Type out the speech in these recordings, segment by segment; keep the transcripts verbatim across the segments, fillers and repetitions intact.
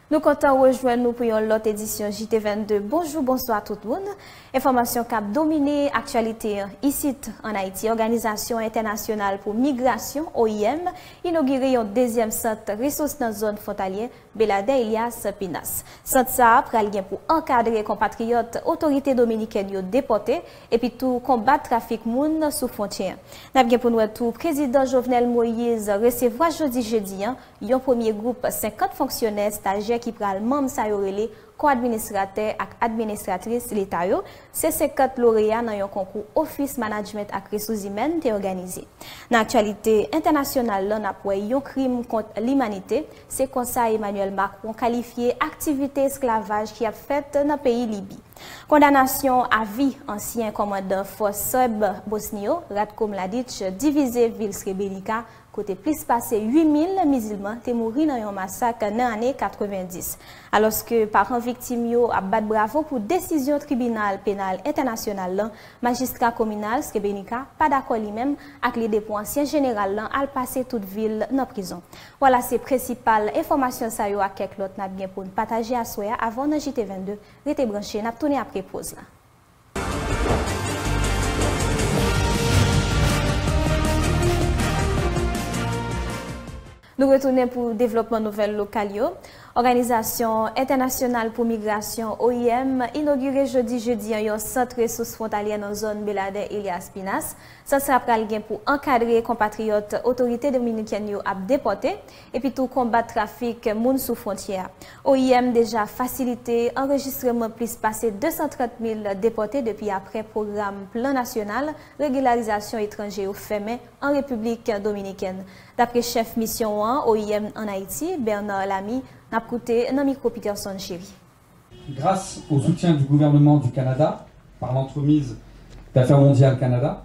Nou kontan rejwenn nou pou yon lòt edisyon J T vennde. Bonjou, bonswa tout moun. Enfòmasyon k ap domine aktyalite an. Isit, ann Ayiti, Òganizasyon Entènasyonal pou Migrasyon, O I M, inogire yon dezyèm sant resous nan zòn fwontalyè Beladè Elias Pinas. Sant sa a pral gen pou ankadre konpatriyòt otorite dominikèn yo depòte, epi tou konbat trafik moun sou fwontyè. N ap gen pou n wè tou Prezidan Jovenel Moïse resevwa jodi jedi an yon premye gwoup senkant fonksyonè estajyè ki pral manm sa yo rele kò-administratè ak administratris leta yo. Se senkant loreya nan yon konkou Ofis Management ak Resous Imèn te òganize. Nan aktyalite entènasyonal lan, n ap wè yon krim kont limanite. Se konsa Emmanuel Macron kalifye aktivite esklavaj ki ap fèt nan peyi Libi. Kondanasyon a vi ansyen kòmandan fòs Sèb Bosni yo, Ratko Mladic, divize vil Srebrenica, kote plis pase uit mil mizilman te mouri nan yon masak nan ane katrevenndis. Alòske paran viktim yo ap bat bravo pou desizyon Tribinal Penal Entènasyonal lan, majistra kominal Srebrenica pa dakò li menm ak lide pou ansyen jeneral lan al pase tout vi l nan prizon. Vwala, se prensipal enfòmasyon sa yo ak kèk lòt n ap gen pou n pataje aswè a. Avan nan J T vennde, rete branche, n ap tounen apre poz la. Nou retounen pou devlòpman nouvèl lokal yo. Òganizasyon Entènasyonal pou Migrasyon, O I M, inogire jodi jedi an yon sant resous fwontalyè nan zòn Beladè Elias Pinas. Sant sa a pral gen pou ankadre konpatriyòt otorite dominikèn yo ap depòte, epi tou konbat trafik moun sou fwontyè a. O I M deja fasilite anrejistreman plis pase de san trant mil depòte depi apre pwogram Plan Nasyonal Regilarizasyon Etranje yo fèmen an Repiblik Dominikèn. Dapre chèf misyon an O I M ann Ayiti, Bernard Lamy, n ap koute nan mikwo Peterson Chéry. Grâce au soutien du gouvernement du Canada, par l'entremise d'Affaires mondiales Canada,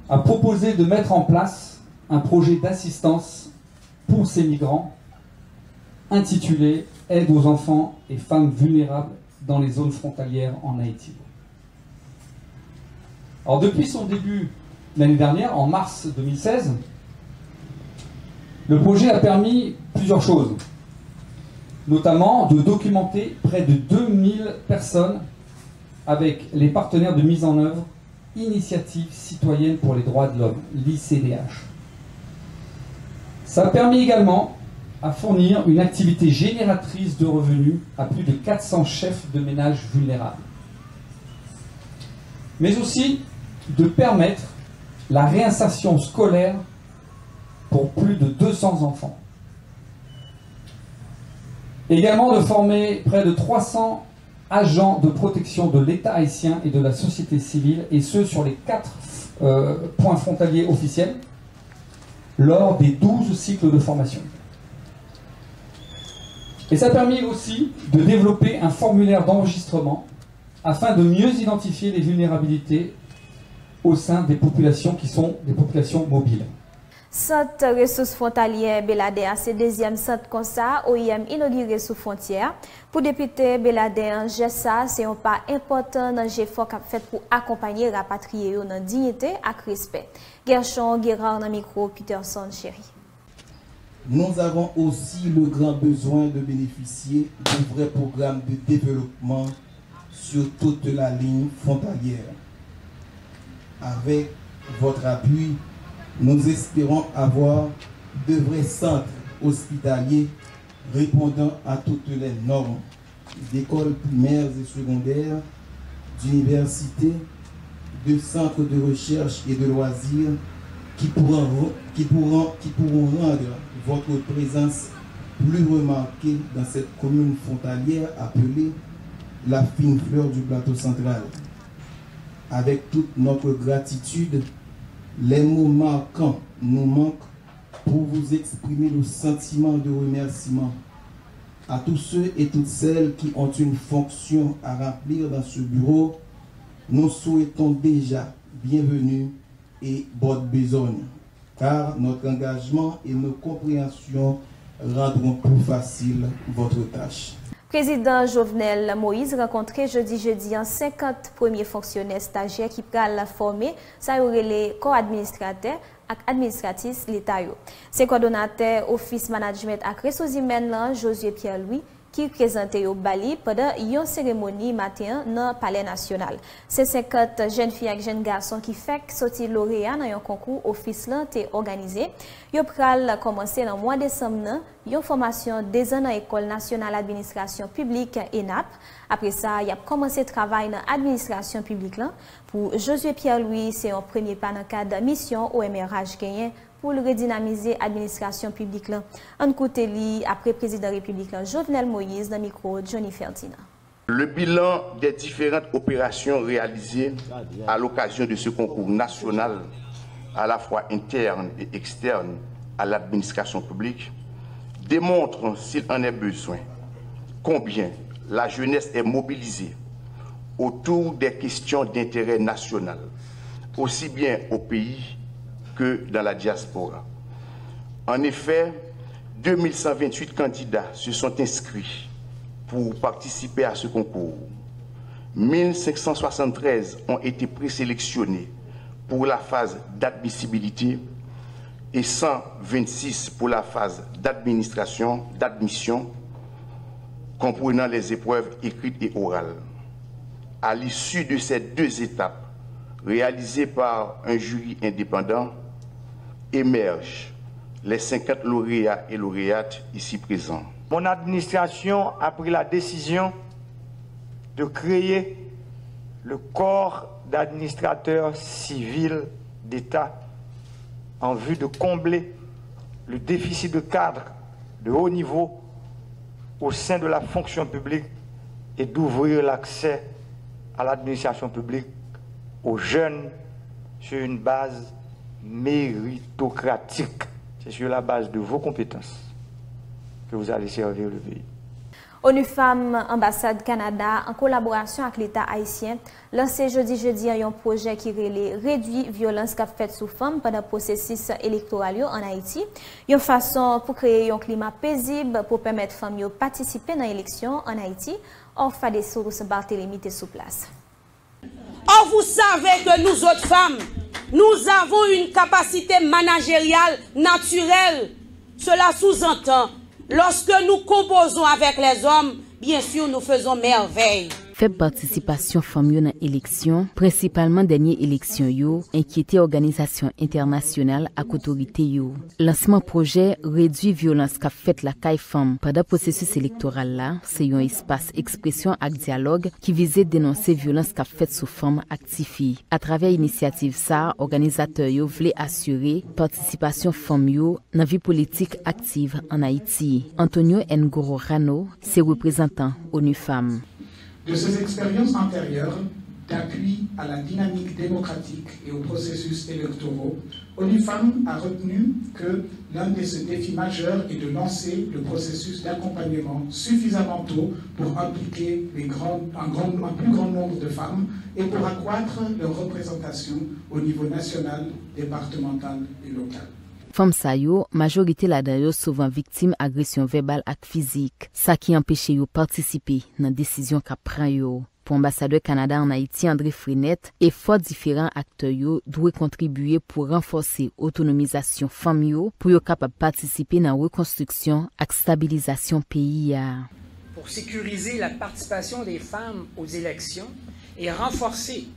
a proposé de mettre en place un projet d'assistance pour ces migrants intitulé Aide aux enfants et femmes vulnérables dans les zones frontalières en Haïti. Alors, depuis son début l'année dernière, en mars deux mille seize, le projet a permis plusieurs choses, notamment de documenter près de deux mille personnes avec les partenaires de mise en œuvre Initiative Citoyenne pour les Droits de l'Homme, l'I C D H. Ça a permis également à fournir une activité génératrice de revenus à plus de quatre cents chefs de ménage vulnérables, mais aussi de permettre la réinsertion scolaire pour plus de deux cents enfants. Également de former près de trois cents agents de protection de l'État haïtien et de la société civile, et ce sur les quatre, euh, points frontaliers officiels, lors des douze cycles de formation. Et ça a permis aussi de développer un formulaire d'enregistrement afin de mieux identifier les vulnérabilités au sein des populations qui sont des populations mobiles. Sant resous fwontalyè Beladè a se dezyèm sant konsa O I M inogire sou fwontyè a. Pou depite Beladè an, jès sa a se yon pa enpòtan nan jefò k ap fèt pou akonpanye rapatriye yo nan diyite ak respè. Gershon Guérard nan mikwo Peterson Chéry. Nous avons aussi le grand besoin de bénéficier de vrais programmes de développement sur toute la ligne frontalière. Avec votre appui, nous espérons avoir de vrais centres hospitaliers répondant à toutes les normes, d'écoles primaires et secondaires, d'universités, de centres de recherche et de loisirs qui pourront, qui pourront, qui pourront rendre votre présence plus remarquée dans cette commune frontalière appelée la fine fleur du plateau central. Avec toute notre gratitude, les mots marquants nous manquent pour vous exprimer nos sentiments de remerciement à tous ceux et toutes celles qui ont une fonction à remplir dans ce bureau. Nous souhaitons déjà bienvenue et bonne besogne, car notre engagement et nos compréhensions rendront plus facile votre tâche. Prezidan Jovenel Moïse rankontre jodi jedi an senkant premye fonksyonè estajyè ki pral fòme sa yo rele kò administratè ak administratis Leta yo. Se kòdonatè Ofis Management ak Resous Imèn lan, Josué Pierre Louis, ki prezante yo ba li pandan yon seremoni maten an nan Palè Nasyonal. Se senkant jèn fi ak jèn gason ki fèk soti loreya nan yon konkou ofis lan te òganize. Yo pral kòmanse nan mwa desanm nan yon fòmasyon dezan nan Ekòl Nasyonal Administrasyon Piblik, ENAP. Apre sa, y ap kòmanse travay nan administrasyon piblik lan. Pou Josué Pierre Louis, se yon premye pa nan kad misyon O M R H genyen pou l redinamize administrasyon piblik lan. Ann koute li apre Prezidan Repiblik lan, Jovenel Moïse, nan mikwo Johnny Ferdinand. Le bilan des différentes opérations réalisées à l'occasion de ce concours national, à la fois interne et externe, à l'administration publique, démontre, s'il en est besoin, combien la jeunesse est mobilisée autour des questions d'intérêt national, aussi bien au pays que dans la diaspora. En effet, deux mille cent vingt-huit candidats se sont inscrits pour participer à ce concours. Mille cinq cent soixante-treize ont été présélectionnés pour la phase d'admissibilité et cent vingt-six pour la phase d'administration, d'admission, comprenant les épreuves écrites et orales. À l'issue de ces deux étapes, réalisées par un jury indépendant, émergent les cinquante lauréats et lauréates ici présents. Mon administration a pris la décision de créer le corps d'administrateurs civils d'État en vue de combler le déficit de cadres de haut niveau au sein de la fonction publique et d'ouvrir l'accès à l'administration publique aux jeunes sur une base méritocratique. C'est sur la base de vos compétences que vous allez servir le pays. ONU Femmes, Anbasad Kanada, an kolaborasyon ak Leta ayisyen, lanse jodi jedi a yon pwojè ki rele Redwi vyolans k ap fèt sou fanm pandan pwosesis elektoral yo ann Ayiti, yon fason pou kreye yon klima pezib pou pèmèt fanm yo patisipe nan eleksyon ann Ayiti. Orpha Dessources Barthélemy te sou plas. Or, vous savez que nous autres femmes, nous avons une capacité managériale naturelle. Cela sous-entend, lorsque nous composons avec les hommes, bien sûr, nous faisons merveille. Fèb patisipasyon fanm yo nan eleksyon, prensipalman dènye eleksyon yo, enkyete òganizasyon entènasyonal ak otorite yo. Lansman pwojè Redwi vyolans k ap fèt lakay fanm pandan pwosesis elektoral la se yon espas ekspresyon ak dyalòg ki vize denonse vyolans k ap fèt sou fanm ak tifi. Atravè inisyativ sa a, òganizatè yo vle asire patisipasyon fanm yo nan vi politik aktiv ann Ayiti. Antonio Ngororano se reprezantan ONU Femmes. De ces expériences antérieures d'appui à la dynamique démocratique et aux processus électoraux, ONU Femmes a retenu que l'un de ses défis majeurs est de lancer le processus d'accompagnement suffisamment tôt pour impliquer les grands, un, grand, un plus grand nombre de femmes et pour accroître leur représentation au niveau national, départemental et local. Fanm sa yo, majorite ladan yo souvan viktim agresyon vèbal ak fizik, sa ki anpeche yo patisipe nan desizyon k ap pran yo. Pou anbasadè Kanada ann Ayiti, André Frenette, efò diferan aktè yo dwe kontribye pou ranfòse otonomizasyon fanm yo pou yo kapab patisipe nan rekonstriksyon ak stabilizasyon peyi a. Pour sécuriser la participation des femmes aux élections et renforcer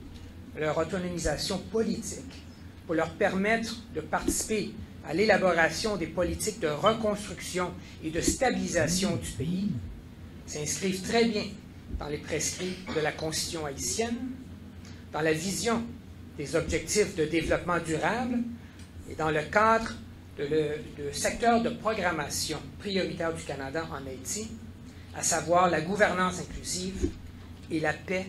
leur autonomisation politique, pour leur permettre de participer à l'élaboration des politiques de reconstruction et de stabilisation du pays, s'inscrivent très bien dans les prescrits de la Constitution haïtienne, dans la vision des objectifs de développement durable et dans le cadre de, de secteur de programmation prioritaire du Canada en Haïti, à savoir la gouvernance inclusive et la paix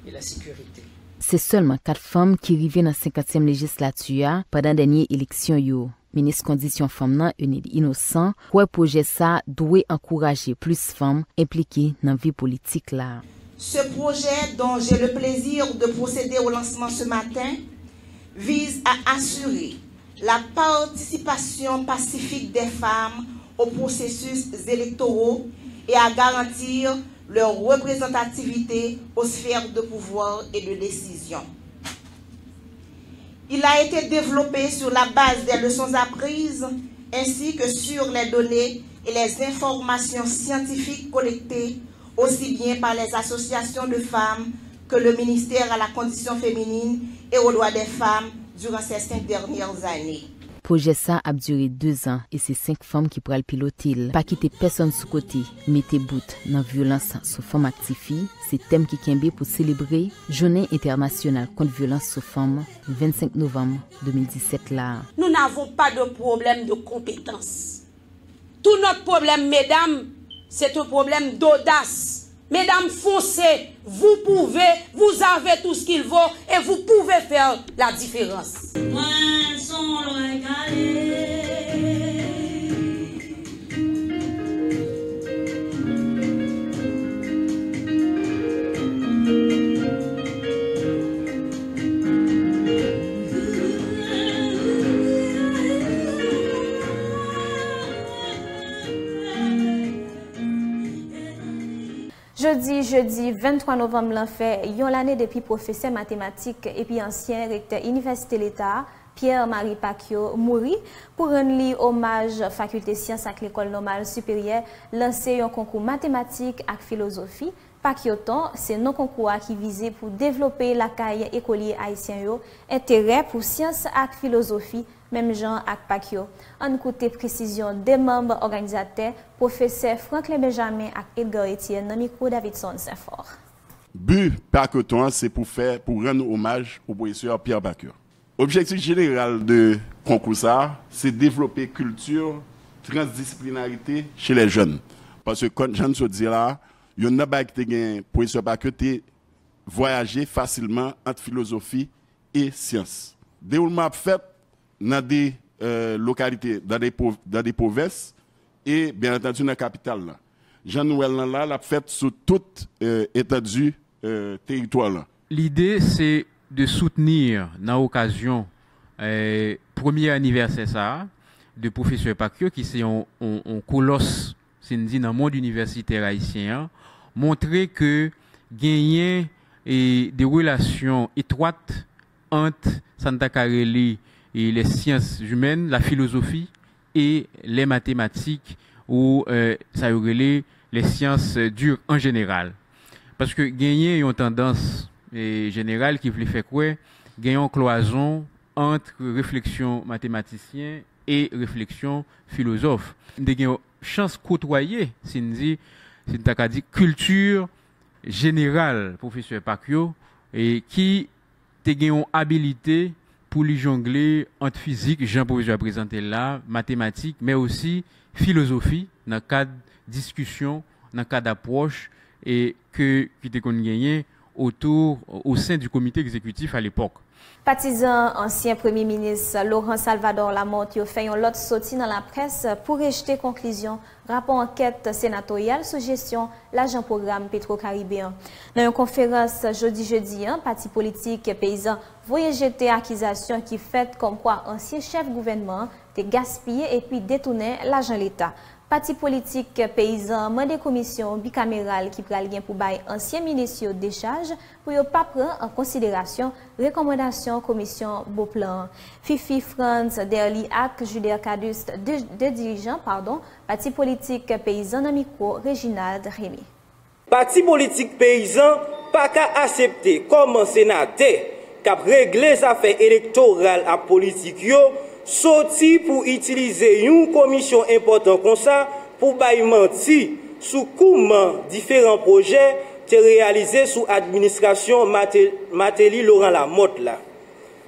et la sécurité. Se sèlman kat fanm ki rive nan senkantyèm lejislati a pandan dènye eleksyon yo. Minis kondisyon fanm nan, Eunide Innocent, kwè pwojè sa a dwe ankouraje plis fanm enplike nan vi politik la. Ce projet, dont j'ai le plaisir de procéder au lancement ce matin, vise à assurer la participation pacifique des femmes aux processus électoraux et à garantir leur représentativité aux sphères de pouvoir et de décision. Il a été développé sur la base des leçons apprises ainsi que sur les données et les informations scientifiques collectées aussi bien par les associations de femmes que le ministère à la condition féminine et aux droits des femmes durant ces cinq dernières années. Pwojè sa ap dire dezan e se senk fanm ki pral pilote l. Pa kite pèsonn sou kote, mete bout nan vyolans sou fanm ak tifi, se tèm ki kenbe pou selebre Jounen Entènasyonal kont Vyolans sou Fanm, vennsenk novanm de mil disèt la. Nous n'avons pas de problème de compétence. Tout notre problème, mesdames, c'est un problème d'audace. Mesdames, foncez, vous pouvez, vous avez tout ce qu'il faut et vous pouvez faire la différence. Jodi jedi venntwa novanm lan fè yon lane depi pwofesè matematik epi ansyen rektè Inivèsite Leta a, Pierre Marie Paquio, mouri. Pou rann li omaj, Fakilte Syans ak Lekòl Nòmal Siperyè lanse yon konkou matematik ak filozofi. Pakyoton se non konkou a ki vize pou devlope lakay ekolye ayisyen yo enterè pou syans ak filozofi, menm jan ak Pakyo. Ann koute presizyon de manm òganizatè, pwofesè Franklin Benjamin ak Edgar Etienne nan mikwo Davidson Senfò. Bi Pakyoton an se pou fè, pou rann omaj o pwofesè Pierre Paquio. Objektif jeneral de konkou sa a, se devlope kilti transdisiplinarite chez les jeunes. Paske, kon jan n sot di la a, yonn nan bagay ki te gen pwofesè Paquio te vwayaje fasilman ant filozofi e syans. Dewoulman ap fèt nan de lokalite, nan de pwovens e, byen antandi, nan kapital la. Jan nou wè l lan la, l ap fèt sou tout etandi teritwa lan. Lide se de soutenir nan okazyon premye anivèsè sa a de pwofesè Paquio, ki se yon, yon, yon kolòs, si n di, nan mond inivèsitè ayisyen an, montre ke genyen e de relasyon etwat ant sa n ta ka rele e les sciences humaines, la philosophie et les mathématiques, ou sa yo rele les sciences dures en général. Paske genyen yon tandans e jeneral ki vle fè kwè gen yon klwazon ant refleksyon matematisyen e refleksyon filozòf. M te gen chans kotwaye, si n di, si n ta ka di, kilti jeneral pwofesè Paquio, e ki te gen yon abilite pou li jongle ant fizik, jan pwofesè a prezante l la, matematik, men osi filozofi, nan kad diskisyon, nan kad apwòch, e ke, ki te konn genyen otou, au sein du comité exécutif à l'époque. Patizan ansyen Premye Minis Laurent Salvador Lamothe yo fè yon lòt soti nan laprès pou rejte konklizyon rapò ankèt senatoryal sou jesyon lajan pwogram Petro Caribe an. Nan yon konferans jodi jedi an, pati politik Peyizan voye jete akizasyon ki fèt kòmkwa ansyen chèf gouvènman an te gaspiye epi detounen lajan Leta. Pati politik Peyizan an mande komisyon bikameral ki pral gen pou bay ansyen minis yo dechaj pou yo pa pran an konsiderasyon rekòmandasyon komisyon Beauplan an. Fifi Frantz Derly ak Juder Caduste, de, de dirijan, padon, pati politik Peyizan nan mikwo Reginald Rémy. Pati politik Peyizan pa ka aksepte kòman senatè k ap regle zafè elektoral ak politik yo soti pou itilize yon komisyon enpòtan konsa pou bay manti sou kouman diferan pwojè te reyalize sou administrasyon Mate-, Mateli Loran Lamòt la.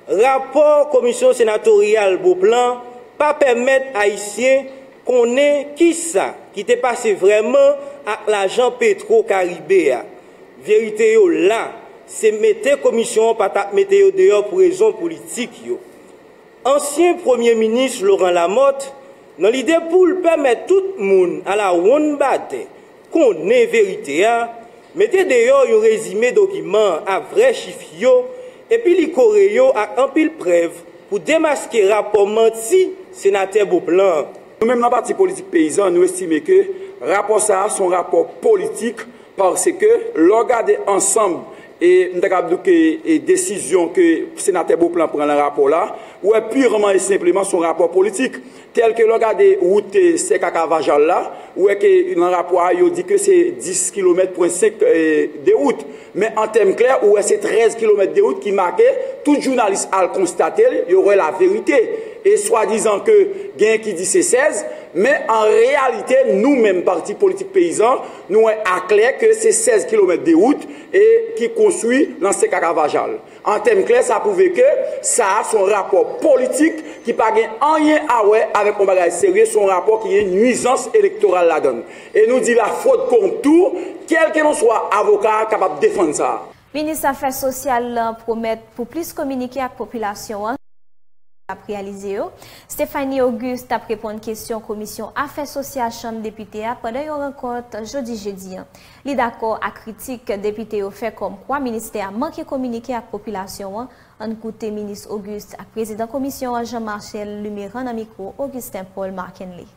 Rapò Komisyon Senatoryal Beauplan pa pèmèt Ayisyen konnen kisa ki te pase vrèman ak lajan Petro Karibe a. Verite yo la, se mete komisyon an pa t ap mete yo deyò pou rezon politik yo. Ansyen Premye Minis Laurent Lamothe, nan lide pou l pèmèt tout moun alawonnbadè konnen verite a, mete deyò yon rezime dokiman an a vrè chif yo, epi li kore yo ak anpil prèv pou demaske rapò manti senatè Beauplan an. Nou menm nan Pati Politik Peyizan, nou estime ke rapò sa a se yon rapò politik, paske lè w gade ansanm E m ta kapab di w ke, e, desizyon ke senatè Beauplan pran nan rapò la, ou wè, pireman e senpleman, se yon rapò politik. Tèl ke lè w gade wout, e, Sèka Kavajal la, ou wè ke nan rapò a, yo di ke se dis kilomèt pwen senk, e, de wout. Men an tèm klè, ou wè se trèz kilomèt de wout ki make, tout jounalis al konstate l, yo wè laverite. E swadizan ke genyen ki di se sèz, men an reyalite, nou menm, Pati Politik Peyizan, nou wè aklè ke se sèz kilomèt de wout e ki konstwi nan Sèka Kavajal. An tèm klè, sa pwouve ke sa a se yon rapò politik ki pa gen anyen a wè avèk yon bagay serye, se yon rapò ki gen nwizans elektoral ladan l. E nou di la fraude corrompue, kèlkelanswa avoka a kapab defann sa a. Minis Afè Sosyal lan pwomèt pou plis kominike ak popilasyon an. L ap reyalize yo. Stephanie Auguste t ap reponn kesyon Komisyon Afè Sosyal Chanm Depite a pandan yon rankont jodi jedi an. Li dakò ak kritik depite yo fè kòmkwa ministè a manke kominike ak popilasyon an. Ann koute Minis Auguste ak Prezidan Komisyon an Jean Marcel Luméran nan mikwo Augustin Paul Markenley.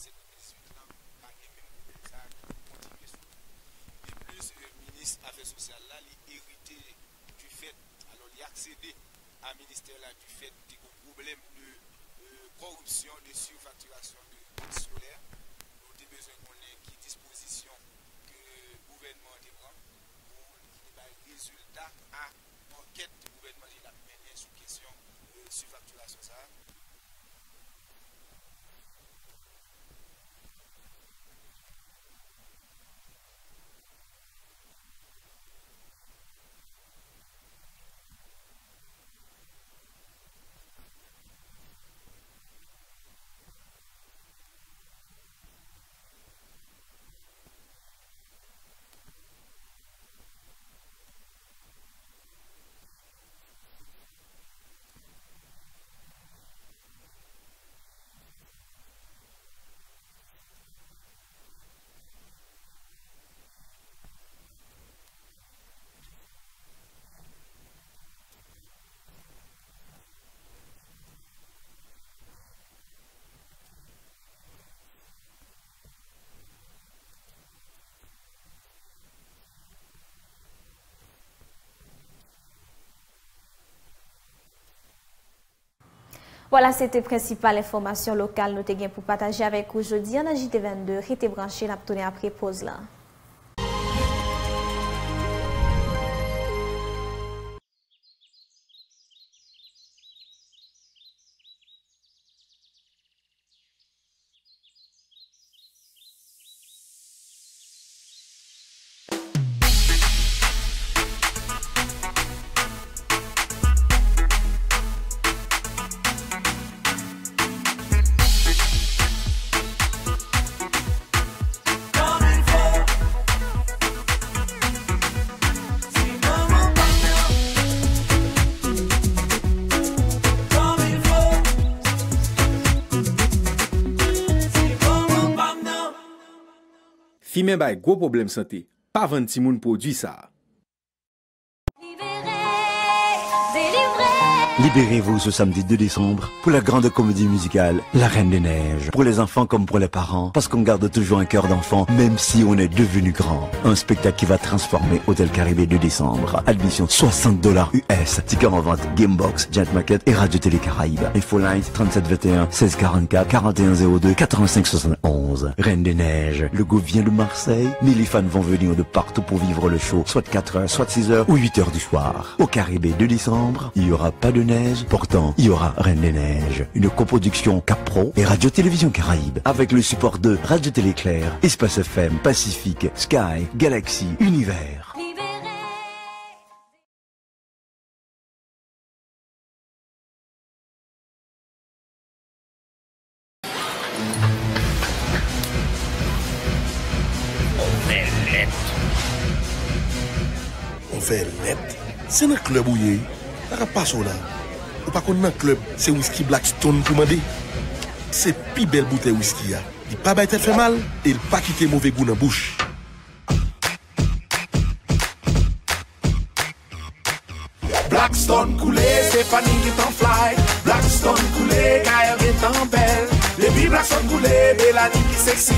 Sèt dizuit lan, pa gen menm pwoblèm sa a ki kontinye sou li. Li plis, e, minis afè sosyal la, li erite difèt, alò, li aksede a ministè la difèt de gwo pwoblèm de, e, kòripsyon, de sifaktirasyon de kont solè. Nou te bezwen konnen ki dispozisyon ke gouvènman an te pran pou li te bay rezilta a ankèt gouvènman li l ap mennen sou kesyon, e, sifaktirasyon sa a. Vwala, se te prensipal enfòmasyon lokal nou te gen pou pataje avèk ou jodi a nan J T vennde. Rete branche, n ap tounen apre poz lan. Fimen bay gwo pwoblèm sante. Pa vann timoun pwodui sa a. Libérez-vous ce samedi deux décembre pour la grande comédie musicale La Reine des Neiges. Pour les enfants comme pour les parents, parce qu'on garde toujours un cœur d'enfant, même si on est devenu grand. Un spectacle qui va transformer Hôtel Caribé deux décembre. Admission soixante dollars U S. Tickets en vente, Gamebox, Giant Market et Radio Télé Caraïbes. Infolines trente-sept vingt et un, seize quarante-quatre, quarante et un zéro deux, quatre-vingt-cinq soixante-onze. Reine des Neiges, le groupe vient de Marseille, mais les fans vont venir de partout pour vivre le show, soit quatre heures, soit six heures ou huit heures du soir. Au Caribé deux décembre, il y aura pas de neige, pourtant il y aura Reine des Neiges. Une coproduction Cap Pro et Radio Télévision Caraïbes, avec le support de Radio Télé Claire, Espace F M, Pacifique, Sky, Galaxy, Univers. Yon vèlèt. Yon vèlèt? Se nan klèb ou ye? Sa k ap pase w la? Ou pa konn nan klèb, se wiski Blackstone pou mande? Se pi bèl boutèy wiski a. Li pa bay tèt fè mal e l pa kite move gou nan bouch. Blackstone koule, Stéphanie gentan fly. Blackstone koule, Kael gentan bèl. Depi Blackstone koule, Melanie pi sexy.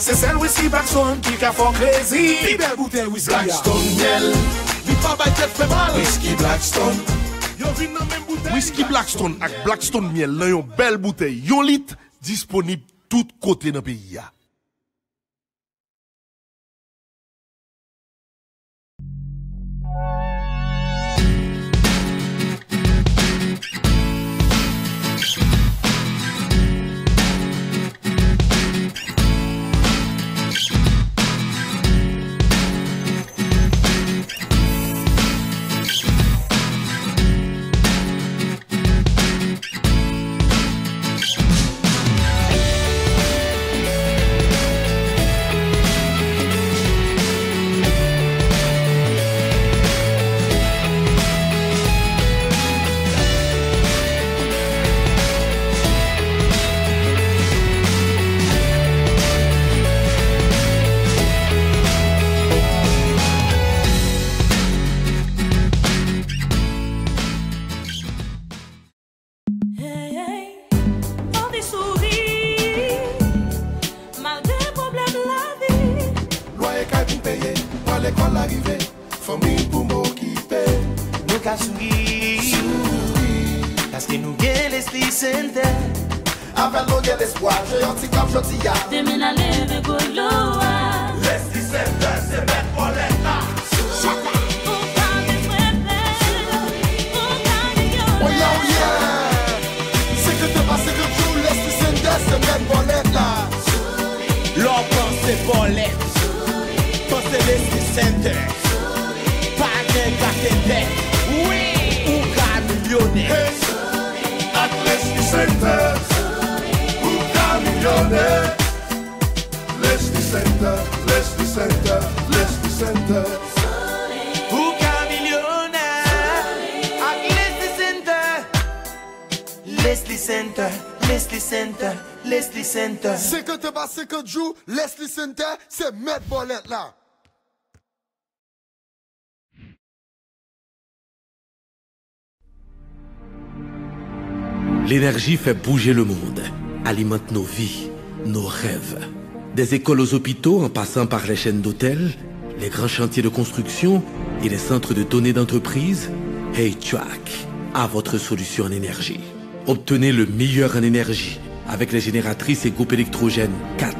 Se sèl whisky Blackstone ki ka fè w crazy. Pi bèl boutèy whisky a. Blackstone myèl. Li pa bay tèt fè mal. Whisky Blackstone. Yo vin nan menm boutèy. Whisky Blackstone ak Blackstone myèl nan yon bèl boutèy yon lit, disponib tout kote nan peyi a. Hey, hey, anvi souri, malgre pwoblèm lavi. Lwaye kay pou peye, pral lekòl la rive, fanmi pou m okipe. Nou ka souri, souri, paske nou gen Leslie Center. Avè l nou gen lespwa, jwe yon ti kòb jodi a. Demen n a leve gwo lo a. Leslie Center se mèt bòlèt la. Ou ka vin prepe, ou ka milyonè. Oye, oye! Senkant an pa senkant jou, Leslie Center se mèt bòlèt la. Lè w panse bòlèt, panse Leslie Center. Pa gen grate tèt, wi, ou ka milyonè. Hey! Ak Leslie Center, ou ka milyonè. Leslie Center, Leslie Center, Leslie Center. Ou ka milyonè ak Leslie Center. Leslie Center, Leslie Center, Leslie Center. Senkant an pa senkant jou, Leslie Center se mèt bòlèt la. L'énergie fait bouger le monde, alimente nos vies, nos rêves. Des écoles aux hôpitaux, en passant par les chaînes d'hôtels, les grands chantiers de construction et les centres de données d'entreprise, Hey Track a votre solution en énergie. Obtenez le meilleur en énergie avec les génératrices et groupes électrogènes Cat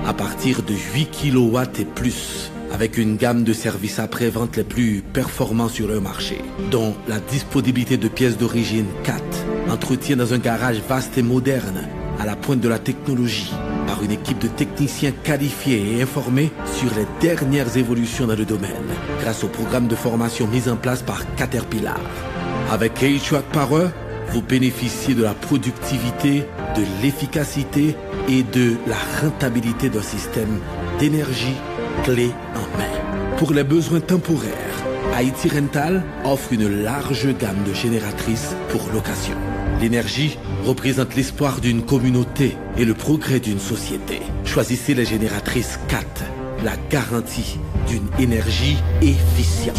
à partir de huit kilowatts et plus, avec une gamme de services après-vente les plus performants sur le marché, dont la disponibilité de pièces d'origine Cat, entretien dans un garage vaste et moderne, à la pointe de la technologie, par une équipe de techniciens qualifiés et informés sur les dernières évolutions dans le domaine, grâce au programme de formation mis en place par Caterpillar. Avec H-Track Power, vous bénéficiez de la productivité, de l'efficacité et de la rentabilité d'un système d'énergie clé en main. Pour les besoins temporaires, Haïti Rental offre une large gamme de génératrices pour location. L'énergie représente l'espoir d'une communauté et le progrès d'une société. Choisissez les génératrices Cat, la garantie d'une énergie efficiente.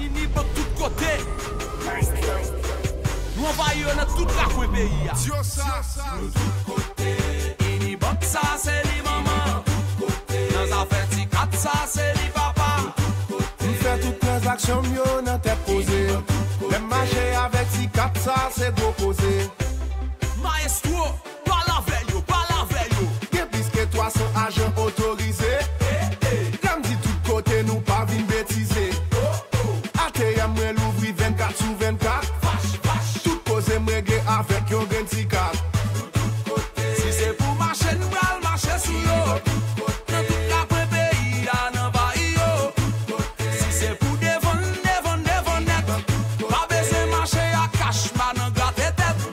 Inibank tout kote. Nou anvayi yo nan tout rakwen peyi a. Yo sa. Nou tout kote. Inibank sa se li manman. Nan zafè ti kat sa se li papa. M fè tout tranzaksyon m yo nan tèt poze. Lè m mache avèk ti kat sa se gwo koze. Maestro. Pale avè yo, pale avè yo. Gen plis ke twa san ajan otorize. Lè m di tout kote nou pa vin betize. A T M mwen louvri vennkat sou vennkat. Tout koze m regle avèk yon grenn ti kat. Si se pou mache n pral mache sou yo. Nan tout rakwen peyi a n anvayi yo. Si se pou devann, devann, devann nèt. Pa bezwen mache ak kach, pa nan grate tèt.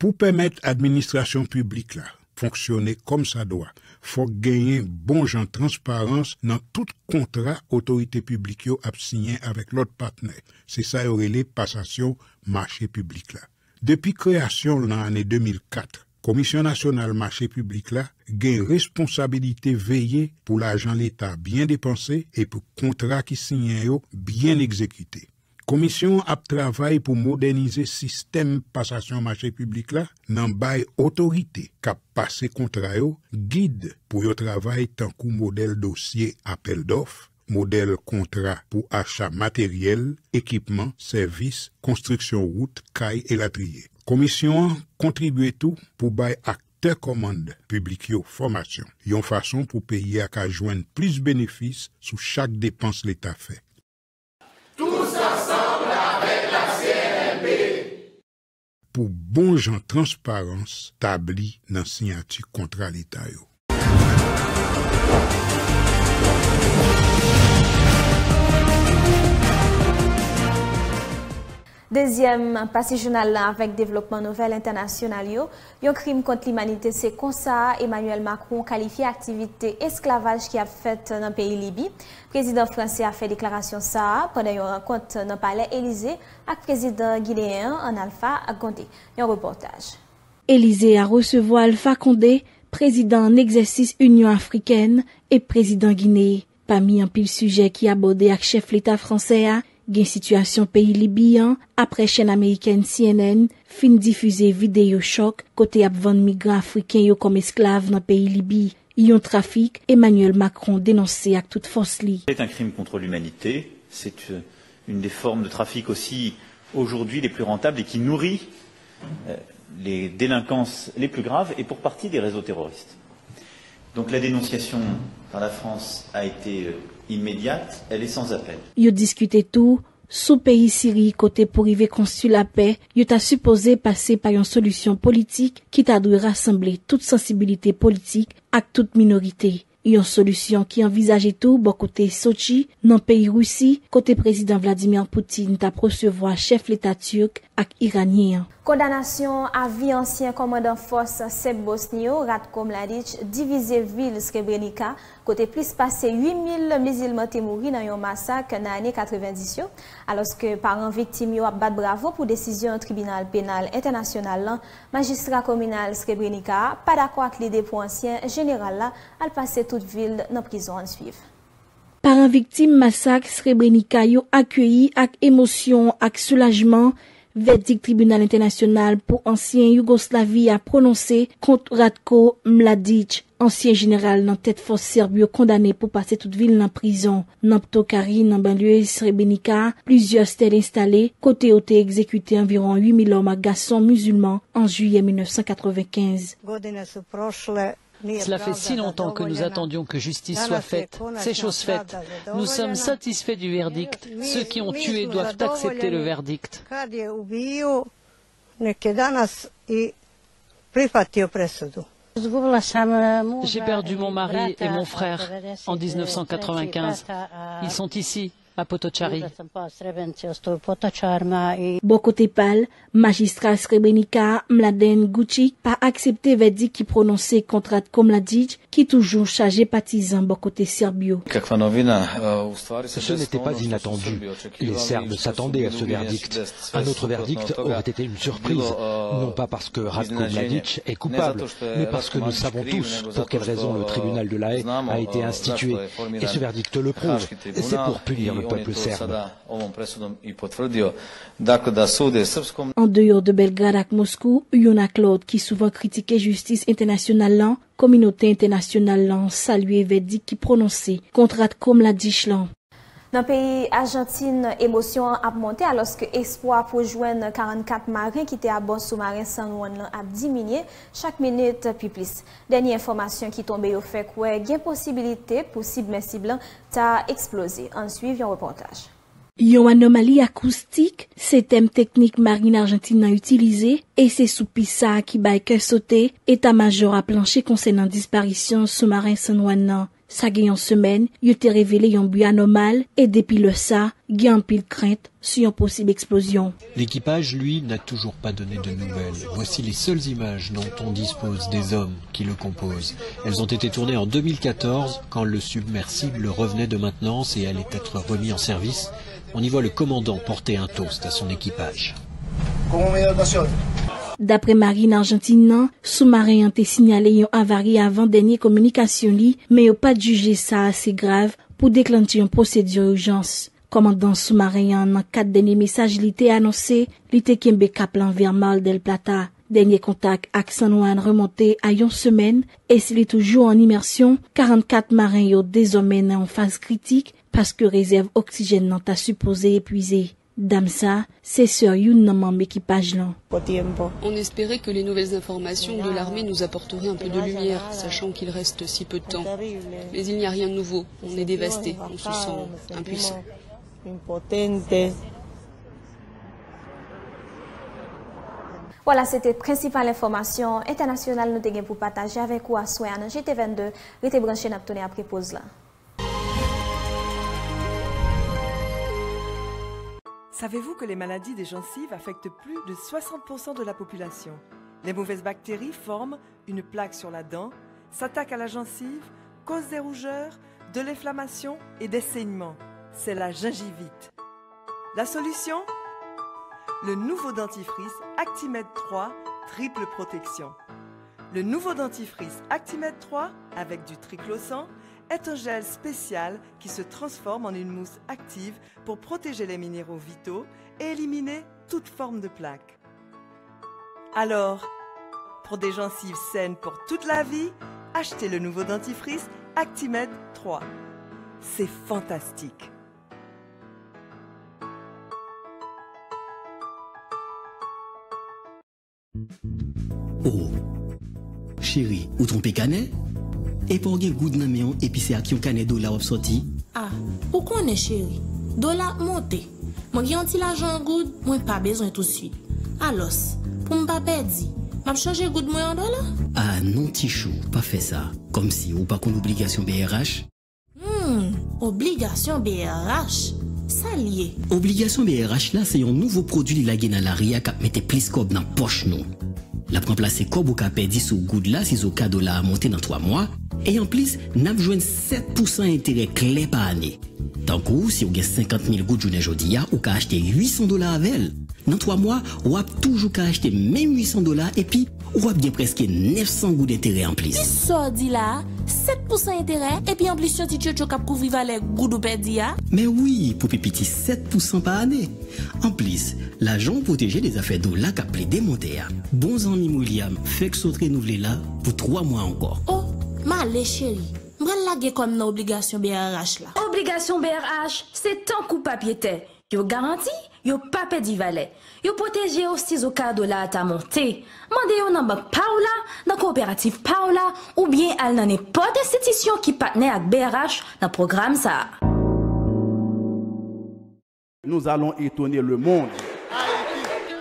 Pou pèmèt administrasyon piblik la fonksyone kòmsadwa, fòk genyen bon jan transparans nan tout kontra otorite piblik yo ap siyen avèk lòt patnè. Se sa yo rele pasasyon mache piblik la. Depi kreyasyon l nan ane de mil kat, Komisyon Nasyonal Mache Piblik la gen responsabilite veye pou lajan Leta byen depanse e pou kontra ki siyen yo byen egzekite. Komisyon an ap travay pou modènize sistèm pasasyon mache piblik la nan bay otorite k ap pase kontra yo gid pou yo travay tankou modèl dosye apèl dòf, modèl kontra pou acha materyèl, ekipman, sèvis, konstriksyon wout, kay elatriye. Komisyon an kontribye tou pou bay aktè kòmand piblik yo fòmasyon, yon fason pou peyi a ka jwenn plis benefis sou chak depans Leta fè. Tous ensemble avec la C N M P. Pou bon jan transparans tabli nan siyati kontra Leta yo. Dezyèm pati jounal la avèk devlopman nouvèl entènasyonal yo. Yon krim kont limanite, se konsa Emmanuel Macron kalifye aktivite esklavaj ki ap fèt nan peyi Libi. Prezidan fransè a fè deklarasyon sa a pandan yon rankont nan Palè Elize ak prezidan gineyen an, Alpha Condé. Yon repòtaj. Elize a resevwa Alpha Condé, prezidan an egzèsis Inyon Afrikèn, e prezidan Gine. Pami anpil sijè ki abòde ak chèf leta fransè a, gen sitiyasyon peyi Libi an, apre chèn amerikèn C N N fin difize videyo chòk kote y ap vann migran afriken yo kòm esklav nan peyi Libi. Yon trafik Emmanuel Macron denonse ak tout fòs li. C'est un crime contre l'humanité, c'est euh, une des formes de trafic aussi aujourd'hui les plus rentables et qui nourrit euh, les délinquances les plus graves et pour partie des réseaux terroristes. Donc la dénonciation par la France a été euh, immédiate, elle est sans appel. Yo diskite tou sou peyi Siri kote pou rive konstwi lapè, yo ta sipoze pase pa yon solisyon politik ki ta dwe rasanble tout sansibilite politik ak tout minorite. Yon solisyon ki anvizaje tou bò kote Sochi, nan peyi Risi, kote prezidan Vladimir Putin t ap resevwa chèf leta tirk ak iranyen an. Kondanasyon a vi ansyen kòmandan fòs sèb Bosni yo, Ratko Mladic, divize vil Srebrenica, kote plis pase uit mil mizilman te mouri nan yon masak nan ane katrevenndis yo. Alòske paran viktim yo ap bat bravo pou desizyon Tribinal Penal Entènasyonal lan, majistra kominal Srebrenica a pa dakò ak lide pou ansyen jeneral la al pase tout vi l nan prizon. Ann swiv. Paran viktim masak Srebrenica yo akeyi ak emosyon ak soulajman vèdik Tribinal Entènasyonal pou ansyen Yougoslavi a pwononse kont Ratko Mladic, ansyen jeneral nan tèt fòs sèb yo kondane pou pase tout vi l nan prizon. Nan Ptokari, nan banlye Srebrenica, plizyè stèl enstale kote yo te egzekite anviwon uit mil òm ak gason mizilman an jiyè mil nèf san katrevenkenz. Godine su prošle. Cela fait si longtemps que nous attendions que justice soit faite. C'est chose faite. Nous sommes satisfaits du verdict. Ceux qui ont tué doivent accepter le verdict. Kad je ubijaju, nek je danas i prihvatio presudu. J'ai perdu mon mari et mon frère en dix-neuf cent quatre-vingt-quinze. Ils sont ici, à Potocari. Bò kote pa l, majistra Srebrenica a, Mladen Gucic, pa aksepte vèdik ki pwononse kont Ratko Mladic, ki toujou chaje patizan bò kote sèb yo. Ce n'était pas inattendu. Les Serbes s'attendaient à ce verdict. Un autre verdict aurait été une surprise, non pas parce que Ratko Mladic est coupable, mais parce que nous savons tous pour quelle raison le tribunal de La Haye a été institué. Et ce verdict le prouve. C'est pour punir le peuple serbe. Ovom presudom i potvrdio. Dakle, da sude srpskom. Andeyò de Belgrad ak Moskou, youn ak lòt ki souvan kritike jistis entènasyonal lan, kominote entènasyonal lan salye vèdik ki pwononse kont Ratko Mladic lan. Nan peyi Ajantin, emosyon an ap monte alòske espwa pou jwenn karannkat maren ki te abò soumaren San Juan lan ap diminye chak minit pi plis. Dènye enfòmasyon ki tonbe yo fè kwè gen posibilite pou sibmèsib lan ta eksploze. Ann swiv yon repòtaj. Yon anomali akoustik, se tèm teknik marin ajantin nan itilize, e se sou pis sa a ki bay kè sote eta majò a planche konsènan disparisyon soumaren San Juan nan. Sa gen yon semèn, yo te revele yon bwi anòmal e depi lè sa, gen anpil krent sou yon posib eksplozyon. L'équipage, lui, n'a toujours pas donné de nouvelles. Voici les seules images dont on dispose des hommes qui le composent. Elles ont été tournées en deux mille quatorze, quand le submersible revenait de maintenance et allait être remis en service. On y voit le commandant porter un toast à son équipage. Daprè marin ajantin nan, soumaren an te sinyale yon avari avan dènye kominikasyon li, men yo pa t jije sa ase grav pou deklanche yon pwosedi ijans. Kòmandan soumaren an, nan kat dènye mesaj li te anonse, li te kenbe kap lan vè Mar del Plata. Dènye kontak ak San Juan remonte a yon semèn, e si li toujou an imèsyon, karannkat maren yo dezòmè nan yon faz kritik, paske rezèv oksijèn nan ta sipoze epwize. Dam sa, se sè youn nan manm ekipaj lan. On espérait que les nouvelles informations de l'armée nous apporteraient un peu de lumière, sachant qu'il reste si peu de temps. Mais il n'y a rien de nouveau. On est dévasté, on se sent impuissant. Vwala, se te prensipal enfòmasyon entènasyonal nou te gen pou pataje avèk ou aswè a nan J T vennde. Rete branche, n ap tounen apre poz la. Savez-vous que les maladies des gencives affectent plus de soixante pour cent de la population ? Les mauvaises bactéries forment une plaque sur la dent, s'attaquent à la gencive, causent des rougeurs, de l'inflammation et des saignements. C'est la gingivite. La solution ? Le nouveau dentifrice Actimède trois, triple protection. Le nouveau dentifrice Actimède trois, avec du triclosan, est un gel spécial qui se transforme en une mousse active pour protéger les minéraux vitaux et éliminer toute forme de plaque. Alors, pour des gencives saines pour toute la vie, achetez le nouveau dentifrice Actimède trois. C'est fantastique. Oh. Cheri, ou twonpe kanè? Epa w gen goud nan men w epi se ak yon kanè dola w ap sòti? Ah, ou konnen cheri, dola ap monte. Mwen gen yon ti lajan an goud, mwen pa bezwen tousuit. Alòs, pou m pa pèdi, m ap chanje goud mwen an dola? Ah non, Tichou, pa fè sa. Kòmsi ou pa konn obligasyon B R H? Hmm, obligasyon B R H? Sa l ye? Obligasyon B R H la se yon nouvo pwodui li lage nan lari a k ap mete plis kòb nan pòch nou. L ap ranplase kòb ou ka pèdi sou goud la sizoka dola a monte nan twa mwa, e anplis, n ap jwenn sèt pousan enterè klè pa ane. Tankou, si w gen senkant mil goud jounen jodi a, ou ka achte uitsan dola avè l. Nan twa mwa, w ap toujou ka achte menm uitsan dola epi ou ap gen prèske nèf san goud enterè anplis. Sa w di la a, sèt pousan enterè, epi anplis yon ti tchotcho k ap kouvri valè goud ou pèdi a? Men wi, pou pi piti sèt pousan pa ane. Anplis, lajan w pwoteje de zafè dola k ap plede monte a. Bon zanmi m William fèk sot renouvle la pou twa mwa ankò. O, m ale cheri, m pral lage kò m nan obligasyon B R H la. Obligasyon B R H se tankou papye tè. Yo garanti, yo pa pèdi valè. Yo pwoteje w sizoka dola a ta monte. Mande yo nan bank pa w la, nan kowoperativ pa w la, oubyen al nan nenpòt enstitisyon ki patnè ak B R H nan pwogram sa a. Nous allons étonner le monde.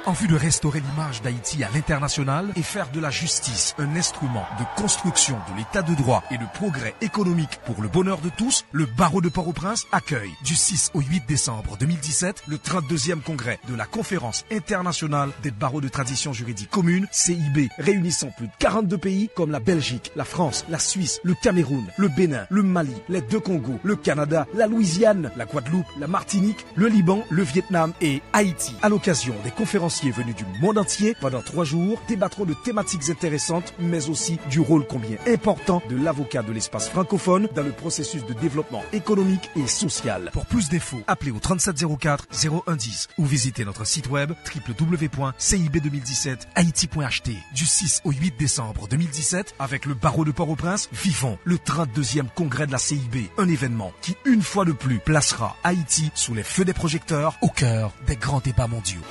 En vue de restaurer l'image d'Haïti à l'international et faire de la justice un instrument de construction de l'état de droit et de progrès économique pour le bonheur de tous, le barreau de Port-au-Prince accueille, du six au huit décembre deux mille dix-sept, le trente-deuxième congrès de la Conférence internationale des barreaux de tradition juridique commune, C I B, réunissant plus de quarante-deux pays comme la Belgique, la France, la Suisse, le Cameroun, le Bénin, le Mali, les deux Congos, le Canada, la Louisiane, la Guadeloupe, la Martinique, le Liban, le Vietnam et Haïti. À l'occasion, des conférenciers venus du monde entier pendant trois jours débattront de thématiques intéressantes, mais aussi du rôle combien important de l'avocat de l'espace francophone dans le processus de développement économique et social. Pour plus d'infos, appelez au trente-sept zéro quatre zéro un dix ou visitez notre site web w w w point c i b deux mille dix-sept haïti point h t. Du six au huit décembre deux mille dix-sept, avec le barreau de Port-au-Prince, vivons le trente-deuxième congrès de la C I B, un événement qui, une fois de plus, placera Haïti sous les feux des projecteurs, au cœur des grands débats mondiaux.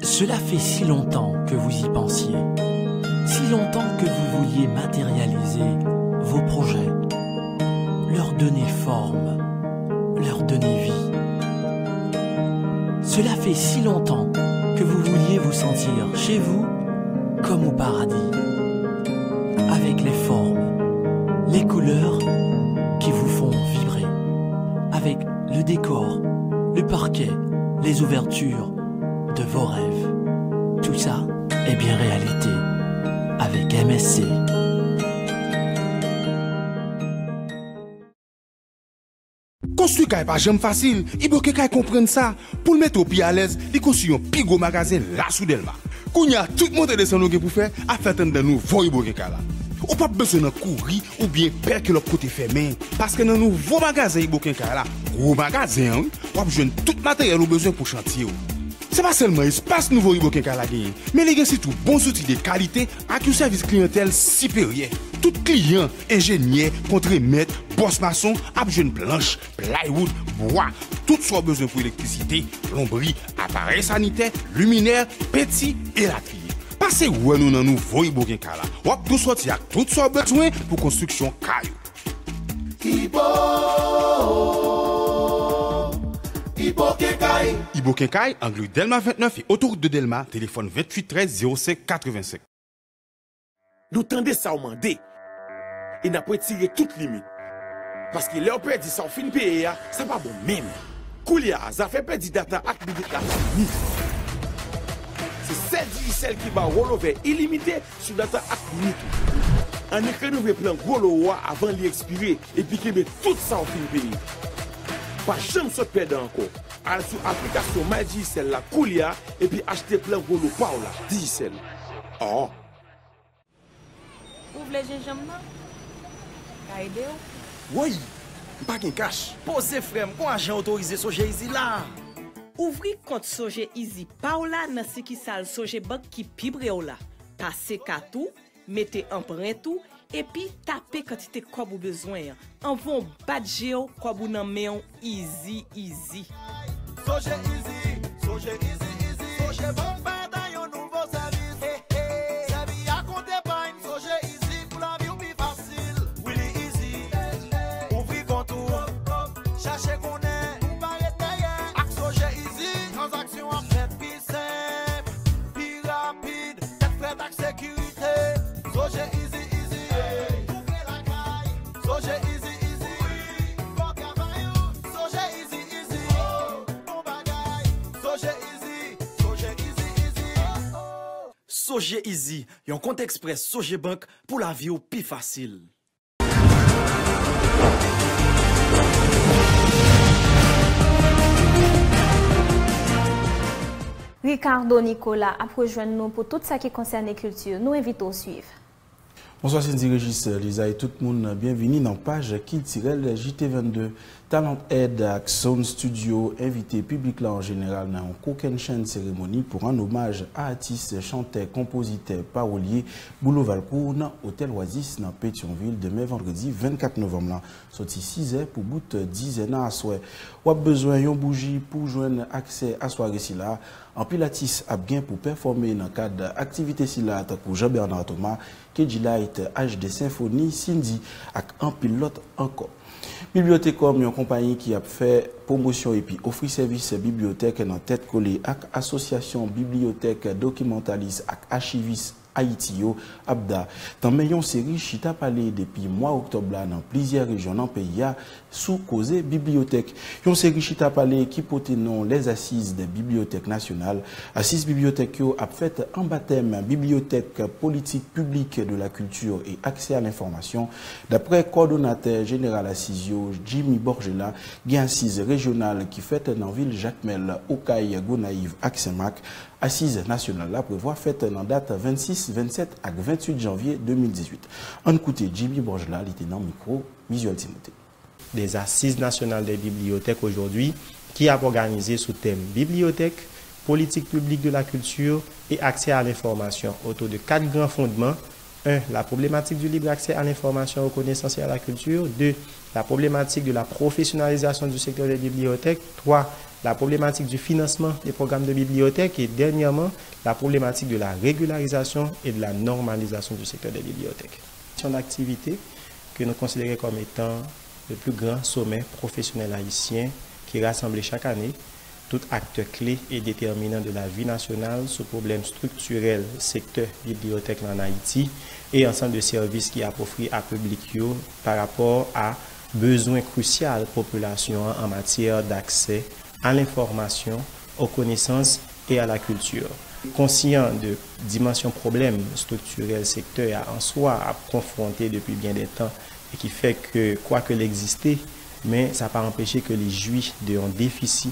Cela fait si longtemps que vous y pensiez, si longtemps que vous vouliez matérialiser vos projets, leur donner forme, leur donner vie. Cela fait si longtemps que vous vouliez vous sentir chez vous comme au paradis. Avec les formes, les couleurs qui vous font vibrer, avec le décor, le parquet, les ouvertures de vos rêves. Tout ça est bien réalité avec M S C. Konstwi kay pa janm fasil, Iboken Kay konprann sa. Pou l mete w pi alèz, li konstwi yon pi gwo magazen la sou Dèlma. Kounye a, tout monte desann ou gen pou fè ap fèt anndan nouvo Iboken Kay la. Ou p ap bezwen nan kouri oubyen pè ke lòt kote fèmen, paske nan nouvo magazen Iboken Kay la, gwo magazen an wi, w ap jwenn tout materyèl ou bezwen pou chantye w. Se pa sèlman espas nouvo Iboken Kay la genyen, men li gen sitou bon zouti de kalite ak yon sèvis kliyantèl siperyè. Tout kliyan, enjenyè, kontremèt, bòs mason ap jwenn planch, plywood, bwa, tout sa w bezwen pou elektrisite, plonbri, aparèy sanitè, liminè, penti, elatriye. Pase wè nou nan nouvo Iboken Kay la. W ap tou sòti ak tout sa w bezwen pou konstriksyon kay ou. Ibo, Iboken Kay. Iboken Kay, angle Dèlma vennèf e otowout de Dèlma, telefòn venntuit trèz zewo senk katrevensenk. Nou tande sa w mande, e n ap retire tout limit. Paske lè w pèdi sa w fin peye a, sa pa bon menm. Koulye a, zafè pèdi data ak minit la fini. Se sèl Digicel ki ba w rollover ilimite sou data ak minit ou. Annik renouvle plan Glo ou a avan li ekspire, epi kenbe tout sa w fin peye. Pa janm sot pèdi ankò. Al sou aplikasyon My Digicel la koulye a epi achte plan Glo pa w la. Digicel. Oh. Ou vle jenjanm nan? Ka ede w? Woy! M pa gen kach. Poze frè m, gon ajan otorize Sogeasy la! Ouvri kont Sogeasy pa w la nan sikisal Sogebank ki pi pre w la. Pase kat ou, mete anprent ou, epi tape kantite kòb ou bezwen an. Anvan w bat je w, kòb ou nan men w, easy, easy. Sogeasy, Sogeasy, easy. Sogebank bay yon nouvo sèvis. Sèvi a kont epay Sogeasy pou lavi w pi fasil. Wi, li easy. Ouvri kont ou, chache konnen, ou pa ret dèyè. Ak Sogeasy, tranzaksyon ap fèt pi senp, pi rapid, tèt frèt ak sekirite. Sogeasy, easy, easy. Ouvri lakay. Sogeasy, easy. Fò travay ou. Sogeasy, easy. Bon bagay. Sogeasy, Sogeasy, easy. Sogeasy, yon kont eksprès Sogebank pou lavi w pi fasil. Ricardo Nicolas ap rejwenn nou pou tout sa ki konsène kilti. Nou envite w swiv. Bonswa Cindy Régis, Liza e tout moun, byenvini nan paj kiltirèl J T vennde. Talent Ed ak Sound Studio envite piblik la an jeneral nan yon kokennchenn seremoni pou rann omaj a atis, chantè, konpozitè, pawolye Boulo Valcourt nan Otèl Oasis nan Petyonvil demen vandredi vennkat novanm lan, soti sizè pou bout dizè nan aswè. W ap bezwen yon bouji pou jwenn aksè a sware sila. Anpil atis ap gen pou pèfòme nan kad aktivite sila, tankou Jean Bernard Thomas, K G Light, H D Symphony, Cindy ak anpil lòt ankò. Bibliothecom, yon konpayi ki ap fè pwomosyon epi ofri sèvis bibliyotèk nan tèt kole ak Asosyasyon Bibliyotèk, Dokimantalis ak Achivis Ayiti yo, ABDA, tanmen yon seri chita pale depi mwa oktòb la nan plizyè rejyon nan peyi a sou koze bibliyotèk. Yon seri chita pale ki pote non Les Assises des Bibliothèques Nationales. Asiz bibliyotèk yo ap fèt anba tèm Bibliothèque, politique publique de la culture et accès à l'information. Daprè kowòdonatè jeneral asiz yo, Jimmy Borgella, gen asiz rejyonal ki fèt nan vil Jakmèl, Okay, Gonayiv ak Senmak. Asiz nasyonal la prevwa fèt nan dat vennsis, vennsèt ak venntuit janvye de mil dizuit. Ann koute Jimmy Borgella, li te nan mikwo Mizuel Timothée. Des Assises nationales des bibliothèques aujourd'hui, qui a organisé sous thème bibliothèque, politique publique de la culture et accès à l'information autour de quatre grands fondements. Un, la problématique du libre accès à l'information, aux connaissances et à la culture. Deux, la problématique de la professionnalisation du secteur des bibliothèques. Trois, la problématique du financement des programmes de bibliothèques. Et dernièrement, la problématique de la régularisation et de la normalisation du secteur des bibliothèques. Son activité que nous considérons comme étant le plus grand sommet professionnel haïtien qui est rassemblé chaque année tout aktè kle e detèminan de lavi nasyonal sou pwoblèm striktirèl sektè bibliyotèk la ann Ayiti e ansanm de sèvis ki ap ofri a piblik yo pa rapò a bezwen krisyal popilasyon an an matyè d'aksè à l'information, aux connaissances et à la culture. Konsyan de dimansyon pwoblèm striktirèl sektè a an swa ap konfwonte depi byen de tan e ki fè ke, kwake l egziste, men sa pa anpeche ke li jwi de yon defisi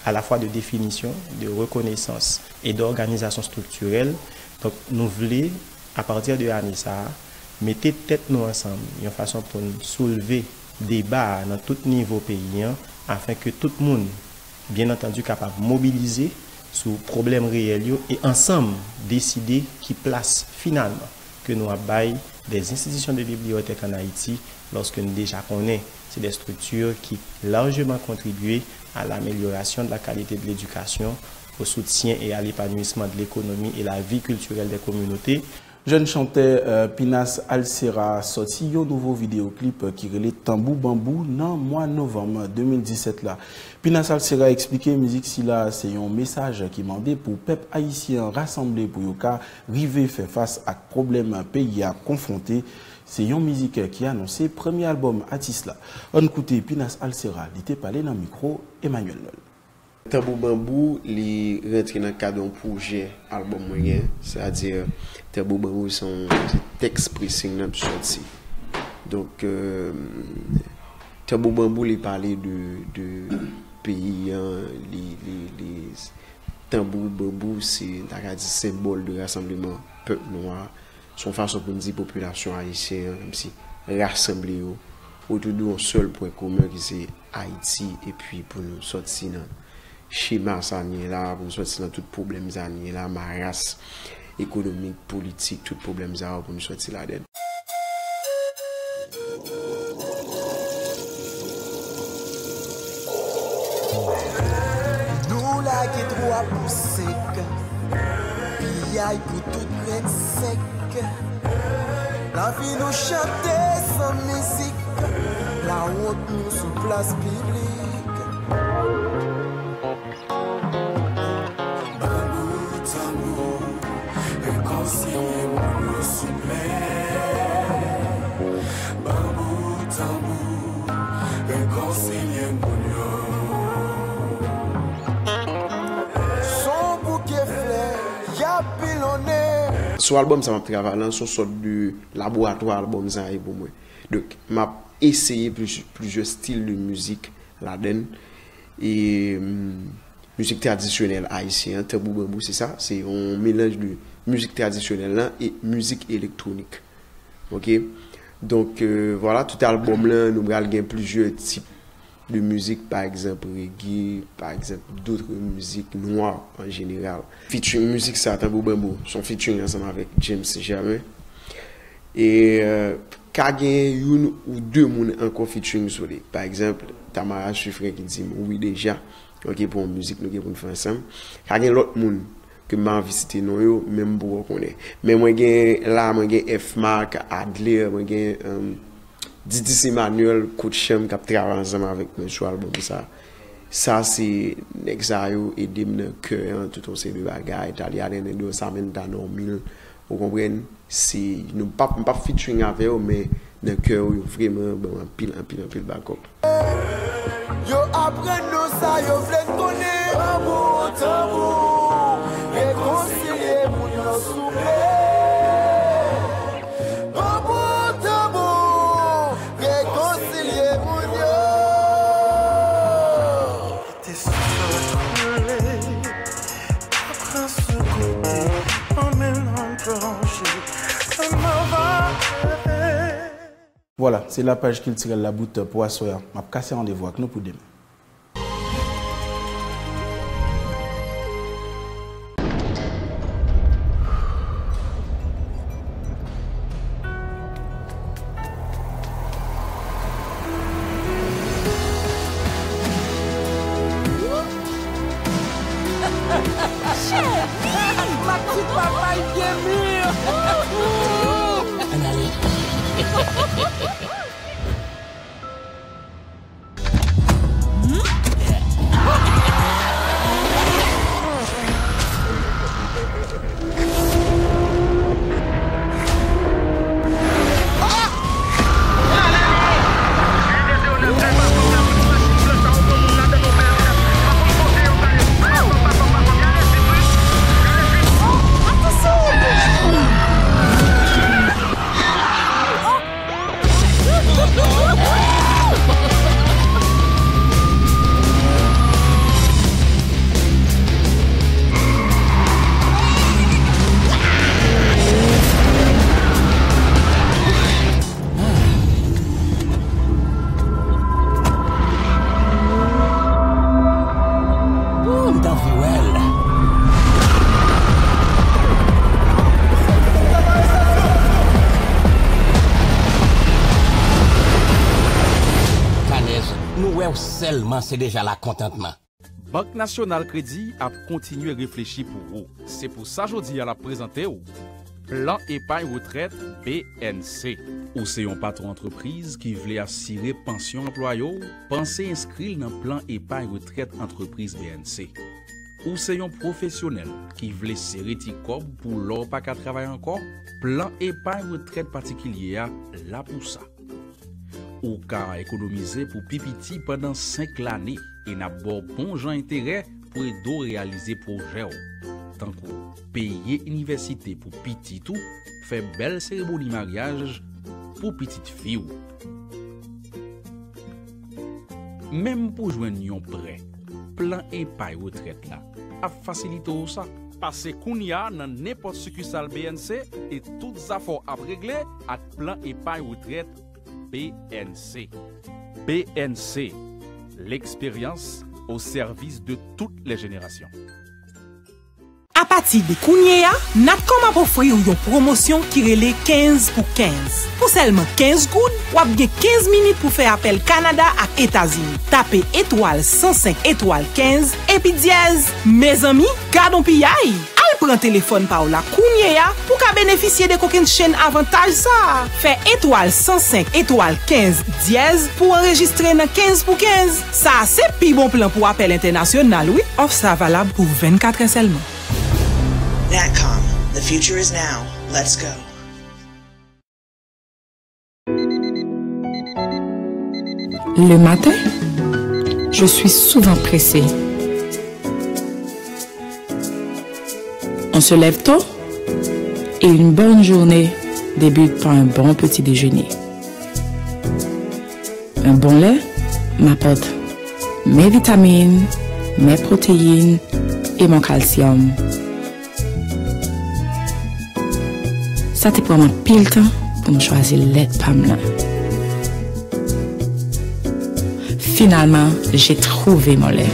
alafwa de definisyon, de rekonesans e dòganizasyon striktirèl. Donk, nou vle, apati de ane sa a, mete tèt nou ansanm yon fason pou n soulve deba a nan tout nivo peyi an, afen ke tout moun, byen antandi, kapab mobilize sou pwoblèm reyèl yo e ansanm deside ki plas finalman ke nou ap bay des institutions de bibliothèque en Haïti, lòske n deja konnen se des structures qui largement contribuent à l'amélioration de la qualité de l'éducation, au soutien et à l'épanouissement de l'économie et la vie culturelle des communautés. Jèn chantè, euh, Pinas Alcera sòti yon nouvo videyo klip, euh, ki rele Tanbou Banbou nan mwa novanm de mil disèt la. Pinas Alcera eksplike mizik sila se yon mesaj ki mande pou pèp ayisyen an rasanble pou yo ka rive fè fas ak pwoblèm peyi a konfwonte. Se yon mizik ki anonse premye albòm atis la. Ann koute Pinas Alcera, li te pale nan mikwo Emmanuel Noël. Tanbou Banbou, li rantre nan kad yon pwojè albòm mwen gen, sètadi Tanbou Banbou se yon, se tèks Pressing nan ap sòti. Donk, euh, Tanbou Banbou, li pale de, de peyi an, li, li, li, tanbou banbou, se, n ta ka di, senbòl de rasanbleman pèp nwa. Se yon fason pou n di popilasyon ayisyen an, kòmsi, rasanble yo otou de yon sèl pwen komen ki se Ayiti, epi pou nou sòti nan chema sa n ye la, pou nou sòti nan tout pwoblèm sa n ye la, maras ekonomik, politik, tout pwoblèm sa yo, pou nou sòti ladan l. Nou lage twa pou senk, piyay pou tout grenn sèk. Lavi nou chante san mizik, lawont nou sou plas piblik. Banbou tanbou, rekonsilye moun yo souple. Banbou tanbou, rekonsilye moun yo. Son bouke flè, y ap pilonnen. Sou albòm sa m ap travay la, se yon sòt de laboratwa albòm sa ye pou mwen. Donk, m ap eseye plis, plizyè stil de mizik ladan l. E, mm, mizik tradisyonèl ayisyen an, tanbou banbou, se sa, se yon melanj de mizik tradisyonèl lan e mizik elektwonik. Oke? Donk, euh, vwala, tout albòm lan, nou pral gen plizyè tip de mizik, pa egzanp, reggae, pa egzanp, dotre mizik nwa an jeneral. Featuring mizik sa, Tanbou Banbou, se yon featuring ansanm avèk James Germain. E, euh, ka gen youn ou de moun ankò featuring sou li. Pa egzanp, Tamara Suffren ki di m wi deja, oke, pou yon mizik nou gen pou n fè ansanm. Ka gen lòt moun ke m pa anvi site non yo, men m poko konnen. Men mwen gen, la, mwen gen F Mac, Adler, mwen gen, euh, Didis Emmanuel, Coach Chanm k ap travay ansanm avèk mwen sou albòm sa. Sa se nèg sa yo ede m nan kè an, tout yon seri de bagay, Talia Nene, Dosa Menta, Normil, ou konprann? Se, nou p ap, m p ap featuring avè yo, men nan kè yo, yo vrèman ban m anpil, anpil, anpil backup. Yo aprann nou sa yo vle n konnen. Tanbou, tanbou, rekonsilye moun yo souple. Tanbou, tanbou, rekonsilye moun yo. Kite san sa koule, pa pran sou kote, anmenn nou plonje, ann anvan leve. Vwala, se la paj kiltirèl la bout pou aswè a. M ap kase randevou ak nou pou demen. Cheri! Ak ma ti papay byen mi! Ann ale. Wè w sèlman se deja lakontantman. Bank Nasyonal Kredi ap kontinye reflechi pou ou. Se pou sa jodi a l ap prezante w Plan Epay Retrèt B N C. Ou se yon patwon antrepriz ki vle asire pansyon anplwaye w? Panse enskri l nan Plan Epay Retrèt Antrepriz B N C. Ou se yon pwofesyonèl ki vle sere ti kòb pou lè w pa ka travay ankò? Plan Epay Retrèt Patikilye a la pou sa. Ou ka ekonomize pou pi piti pandan senk lane e n ap ba w bon jan enterè pou ede w reyalize pwojè w, tankou peye inivèsite pou pitit ou, fè bèl seremoni maryaj pou pitit fi w. Menm pou jwenn yon prè, Plan Epay Retrèt la ap fasilite w sa. Pase kounye a nan nenpòt sikisal B N C e tout zafè w ap regle ak Plan Epay Retrèt B N C. B N C, l'expérience au service de toutes les générations. Apati de kounye a, Natcom ap ofri w yon pwomosyon ki rele kenz pou kenz. Pou sèlman kenz goud, w ap gen kenz minit pou fè apèl Kanada ak Etazini. Tape etwal san senk etwal kenz epi dyèz. Mezanmi, gad on piyay! Al pran telefòn pa w la kounye a pou w ka benefisye de kokennchenn avantaj sa a. Fè etwal san senk etwal kenz dyèz pou w anrejistre nan kenz pou kenz. Sa a se pi bon plan pou apèl entènasyonal, wi. Òf sa a valab pou vennkat è sèlman. Natcom, the future is now. Let's go. Le matin, je suis souvent pressée. On se lève tôt et une bonne journée débute par un bon petit déjeuner. Un bon lait m'apporte mes vitamines, mes protéines et mon calcium. Sa te pran m anpil tan pou m chwazi lèt pa m nan. Finalman, j'ai trouvé mon lait.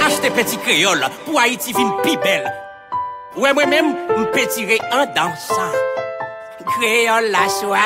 Achte Peti Kreyòl pou Ayiti vin pi bèl. Ou wè mwen menm, m petire an dansan. Kreyòl la swa.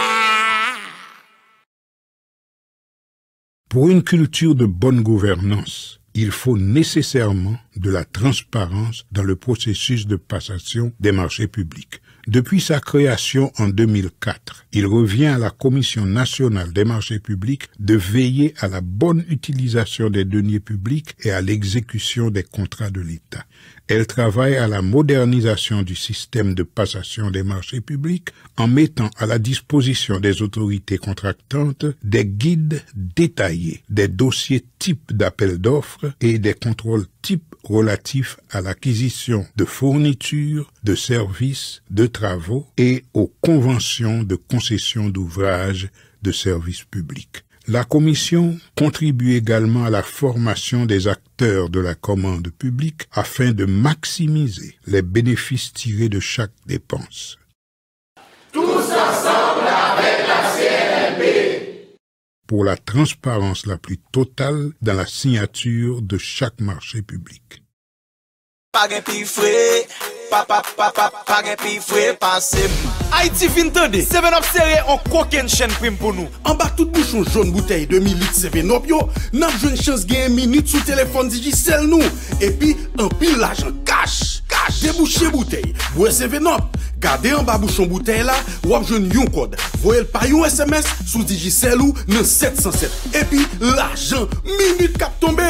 Pour une culture de bonne gouvernance, il faut nécessairement de la transparence dans le processus de passation des marchés publics. Depuis sa création en deux mille quatre, il revient à la Commission nationale des marchés publics de veiller à la bonne utilisation des deniers publics et à l'exécution des contrats de l'État. Elle travaille à la modernisation du système de passation des marchés publics en mettant à la disposition des autorités contractantes des guides détaillés, des dossiers types d'appel d'offres et des contrôles types relatifs à l'acquisition de fournitures, de services, de travaux et aux conventions de concession d'ouvrages de service public. La Commission contribue également à la formation des acteurs de la commande publique afin de maximiser les bénéfices tirés de chaque dépense. Tous ensemble avec la C N L B. Pour la transparence la plus totale dans la signature de chaque marché public. Pa gen pi fre, pa, pa, pa, pa, pa gen pi fre pase m. Ayiti fin tande, Seven Up sere on kokennchenn prim pou nou. Anba tout bouchon jòn boutèy demi lit Seven Up yo, n ap jwenn chans genyen minit sou telefòn Digicel nou. Epi, anpil lajan kach, kach. Debouche boutèy, bwè Seven Up, Gade anba bouchon boutèy la, w ap jwenn yon kòd. Voye l pa yon S M S sou Digicel ou nan sèt san sèt. Epi lajan minit k ap tonbe,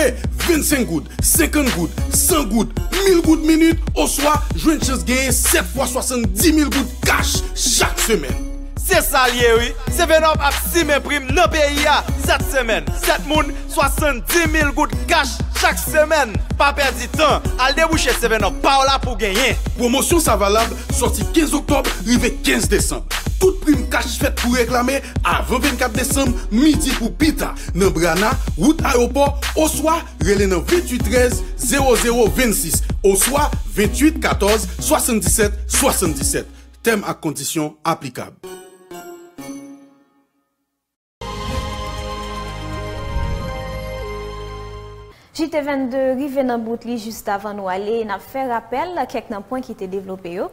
vennsenk goud, senkant goud, san goud, mil goud minit, oswa jwenn chans genyen sèt fwa swasanndimil goud kach chak semèn. Se sa l ye wi, Seven Up ap simen prim nan peyi a. Sèt semèn, sèt moun, swasanndimil goud kach chak semèn. Pa pèdi tan, al debouche Seven Up pa w la pou w genyen. Pwomosyon sa valab sòti kenz oktòb rive kenz desanm. Tout prim kach fèt pou reklame avan vennkat desanm midi pou pita nan Brana, wout Ayewopò, oswa rele nan venntuit trèz zewo zewo vennsis oswa venntuit katòz swasanndisèt swasanndisèt. Tèm ak kondisyon aplikab. J T vennde rive nan bout li. Jis avan nou ale, n ap fè rapèl kèk nan pwen ki te devlope yo.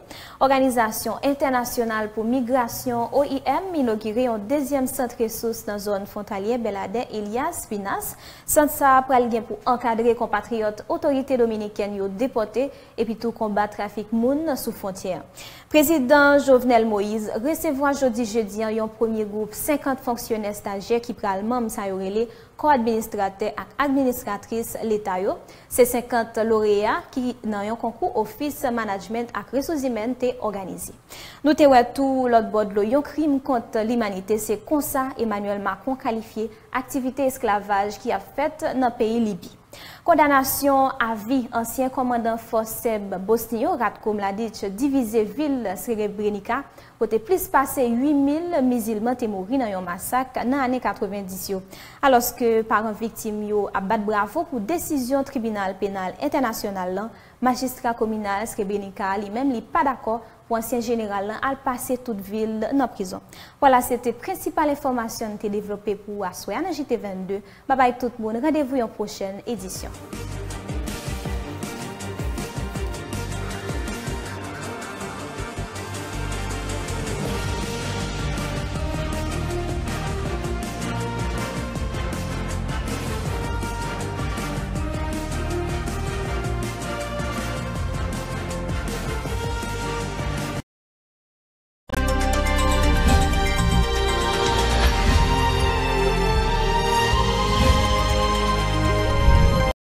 Òganizasyon Entènasyonal pou Migrasyon, O I M, inogire yon dezyèm sant resous nan zòn fwontalyè Bèladè Elyas Pinas. Sant sa a pral gen pou ankadre konpatriyòt otorite dominikèn yo depòte epi tou konbat trafik moun sou fwontyè a. Prezidan Jovenel Moïse resevwa jodi jedi a yon premye gwoup senkant fonksyonè stajyè ki pral manm sa yo rele kò administratè ak administratris leta yo. Se senkant loreya ki nan yon konkou Ofis Management ak Resous Imèn te òganize. Nou te wè tou lòt bò dlo yon krim kont limanite, se konsa Emmanuel Macron kalifye aktivite esklavaj ki ap fèt nan peyi Libi. Kondanasyon avi ansyen kòmandan fòs sèb Bosni yo, Ratko Mladic, divize vil Srebrenica, kote plis pase uit mil mizilman te mouri nan yon masak nan ane katrevenndis yo. Alòske paran viktim yo ap bat bravo pou desizyon Tribinal Penal Entènasyonal lan, majistra kominal Srebrenica a li menm li pa dakò pou ansyen jeneral lan al pase tout vi l nan prizon. Vwala, se te prensipal enfòmasyon n te devlope pou ou aswè a nan J T vennde. Babay tout moun, randevou yon pwochèn edisyon.